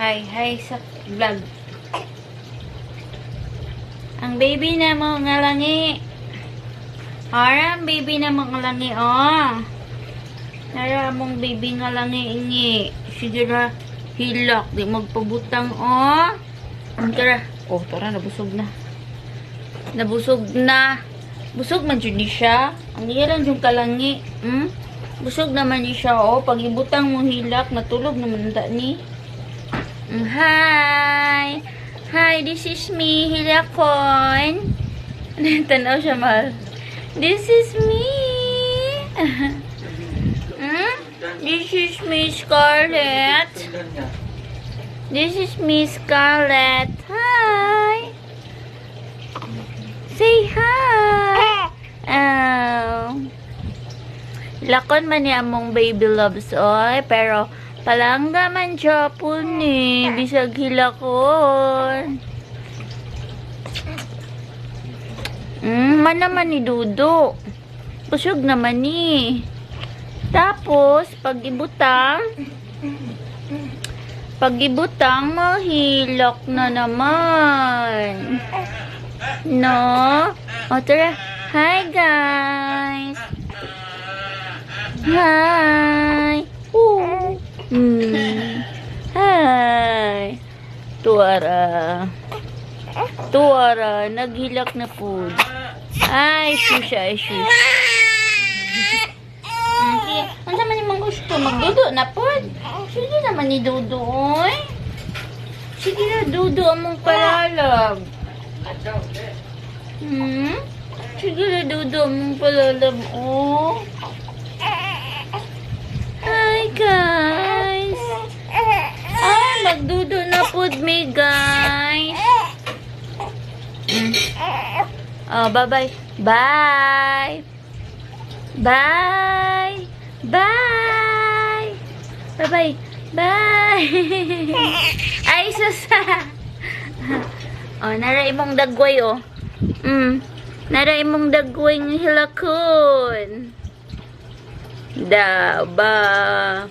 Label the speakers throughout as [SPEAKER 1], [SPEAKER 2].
[SPEAKER 1] Hi, hi sa vlog. Ang baby na mo nga langi. Ara, ang baby na mo nga langi, oh. Nara mong baby nga langi ingi. Sige ra, hilak, di magpabutang, oh. Tara. Oh, tara, nabusog na. Nabusog na. Busog man jud ni siya. Ang iya lang yung kalangi. Busog naman ni siya, oh. Pag ibutang mo hilak, natulog naman ta ni. Hi! Hi, this is me, Hilakon. Tanaw siya, mahal. This is me. This is me, Scarlett. This is me, Scarlett. Hi! Say hi! Oh. Lakon man niya among baby loves, oy. Pero, palangga man siya po ni. Bisag hilakon. Man naman ni Dudo. Busog naman ni. Tapos, pag ibutang, mahilak na naman. No? O, tara. Hi, guys. Hi. Ooh. Hi. Tuara. Tuara. Naghilak na food. Ay, shush, ay, shush. Okay. Ano naman yung gusto? Magdudo na po. Sige naman ni Dudo, oy. Sige na, Dudo, among palalab. Sige na, Dudo, among palalab, oh. Hi, guys. Ay, magdudo na pud mi, guys. Oh, bye-bye. Bye. Bye. Bye. Bye-bye. Bye. Ay, susa. Oh, nara imong dagway, oh. Nara imong dagway ng hilakon. Da ba.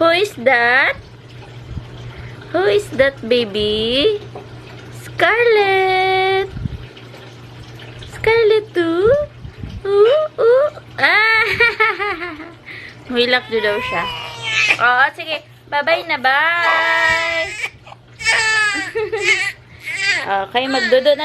[SPEAKER 1] Who is that? Who is that, baby? Scarlett. Scarlett too? Ooh, ooh. Ah! Hilak do daw siya. Oo, sige. Bye-bye na. Bye! Okay, magdudo na.